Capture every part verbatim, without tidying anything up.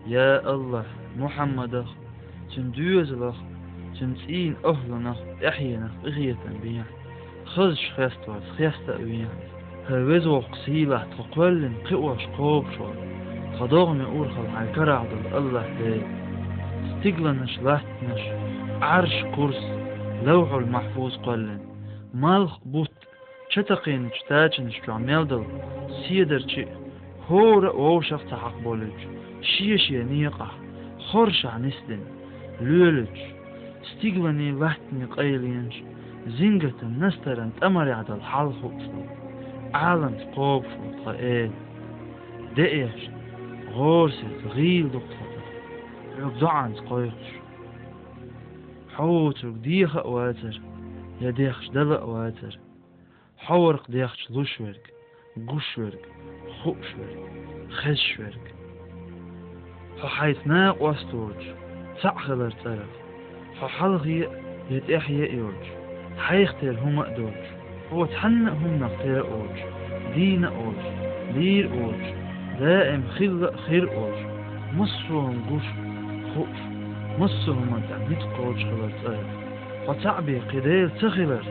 Я АллахӀ, Мухьаммадах, цуьнан доьзалах, цуьнан цӀийнан охӀланах, тӀаьхьенах къинхетам бехьа. Хазачу хеставарца хеста а вехьа. ХӀай веза воккха сийлахь, тхо кхоьллина кхиош кхобуш волу, тхан догӀмийн урхалла хьайн карахь долу АллахӀ Дела. Стигланаш, латтанаш, Ӏарш, курс, Лавхьул-Махьфуз кхоьллина, малх а, бутт а, чатакхийначу тачанаш чохь мел долу седарчий а, хӀора а вовшах ца хьакхаболуьйтуш, шен-шен некъахь, хоршахь нисдина, лоьлуьйтуш, стигланийн, латтанийн къайленаш, зингатан, настаран тӀамарехь долу хьал хууш волу Ӏаламца кхобуш волу тхан Эла. Деэшна, гӀорасица гӀийла ду-кх тхо тахана, хьоьга доӀанца кхойкхуш. Хьо воцург деха а вацара, я дехча дала а вацара. Хьо вара-кх дехча луш верг, гуш верг, хууш верг, хезаш верг. Хьо хьайца накъост а воцуш, цхьаъ хилар цӀарах. Хьо хьалхе а, я тӀаьхье а йоцуш, хьайх тера хӀума а доцуш, хьо цхьанна а хӀуманах тера а воцуш, дийна а воцуш, лийр а воцуш, даим хилла а, хир а волуш, массо а хӀума гуш, хууш, массо а хӀуманна тӀехь ницкъ кхочуш хилар цӀарах. Хьо цхьаъ бен кхин Дела ца хиларца,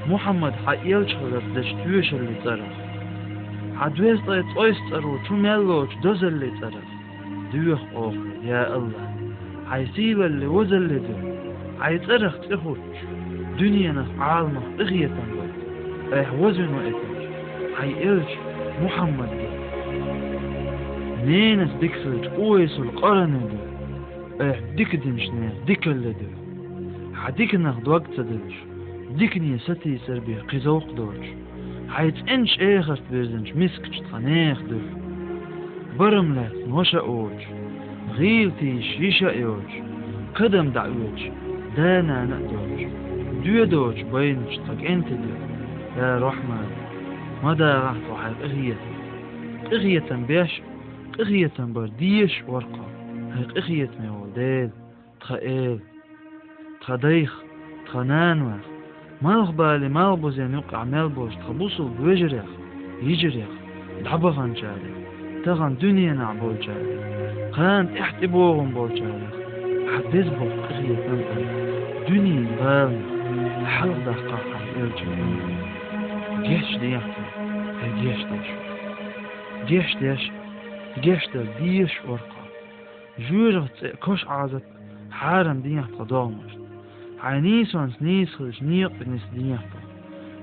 Мухьаммад хьан элча хиларца дечу тоьшаллин цӀарах. Хьан доьзткъе цӀойст цӀаро чу мел лоцучу дозаллин цӀарах. Доьху оха, я АллахӀ, хьайн сийлаллин возаллин дуьхьа, хьайн цӀарах цӀе хӀуттуш, дуьненах, Ӏаламах къинхетам бар, айхьа вазвина ваийтинчу хьайн элча Мухьаммад дуьхьа. Ненас дика хилча, Увайсул-Къаранин дуьхьа, айхьа дика динчу нехан дикаллин дуьхьа. Хьан диканах дог ца деллаш, дикане сатийсар бен кхин зовкх доцуш, хьайн цӀеначу эхарта вирзинчу мискачу тхан нехан дуьхьа. Барам лаьцна ваша а воцуш, гӀийла тийсаш йиша а йоцуш, кадам дӀаоьцуш да-нана а доцуш, доьдочу байначу тхан кӀентан дуьхьа, я Рахьман, ма дагӀахь тхо хьайн къинхетам. Къинхетам беш а, къинхетам бар дезаш а вара-кх хьо, хьайн къинхетаме волу Дела, тхан Эла. Тхан дайх, тхан нанойх, малхбален, малхбузен юккъехь мел болчу тхан бусулба вежарех, йижарех, дӀабаханчарех, тахана дуьненахь болчарех, кхана тӀаьхьа тӀебогӀун болчарех, хьан беза боккха къинхетам а, дуьненан баланах хьалхадаккхахь хьайн элчанна. Гечдехьа тхуна, хьайн гечдеш. Гечдеш, гечдар дезаш а вара-кх хьо. Жоьжахатин цӀе а, кошан Ӏазап а хьарам дехьа тхан догӀмашна. Хьайн нийсонца нийса хилча, некъа тӀе нисдехьа тхо.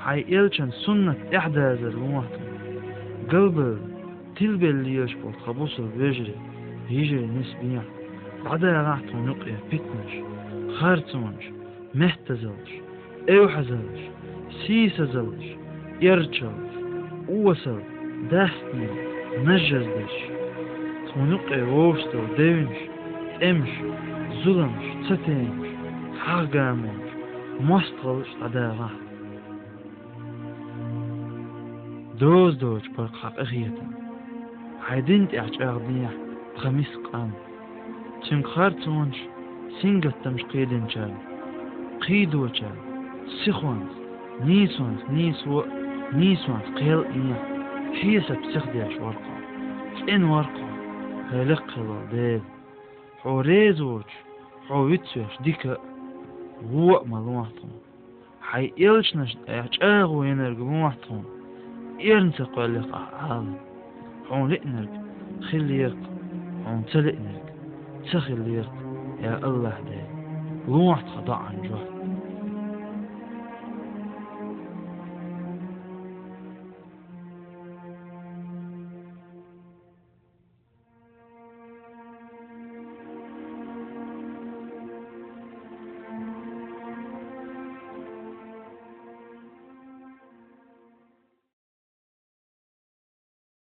Хьайн элчан суннат тӀаьхьадазар лохьа тхуна. Галбевлла, тилабелла лелаш болу тхан бусулба вежарий, йижарий нисбехьа. ДӀадагӀахь тхуна юккъе питанаш, харцонаш, меттазаллаш, эвхьазаллаш, сийсазаллаш, эрчаллаш, осал, дастийна, нажжаздеш. Тхуна юккъе вовшах долу девнаш, тӀемаш, зуламаш, цатемаш, хьагӀ-гамонаш, мостагӀаллаш дӀадагӀахь. Доза доцуш бара-кх хьан къинхетам. Хьайн дин тӀехь чӀагӀдехьа тхан миска къам. Цуьнга харцонаш, сингаттамаш кхийдинчарна, кхийдочарна, сихонца, нийсонца нийсо а, нийсонца кхел а эхь, хьесап сихдеш вара-кх хьо. ЦӀена вара-кх хьо, хьайн лекха хилла волу Дела. Хьо реза воцуш, хьо вицвеш дика а, вон а ма лохьа тхуна. Хьайн элчанашна айхьа чӀагӀо йинарг лохьа тхуна, эрна ца кхоьллехь ахь Ӏалам. Хьуна лиънарг хиллера-кх, хьуна ца лиънарг ца хиллера-кх, я АллахӀ Дела. Лохьа тхан доӀан жоп.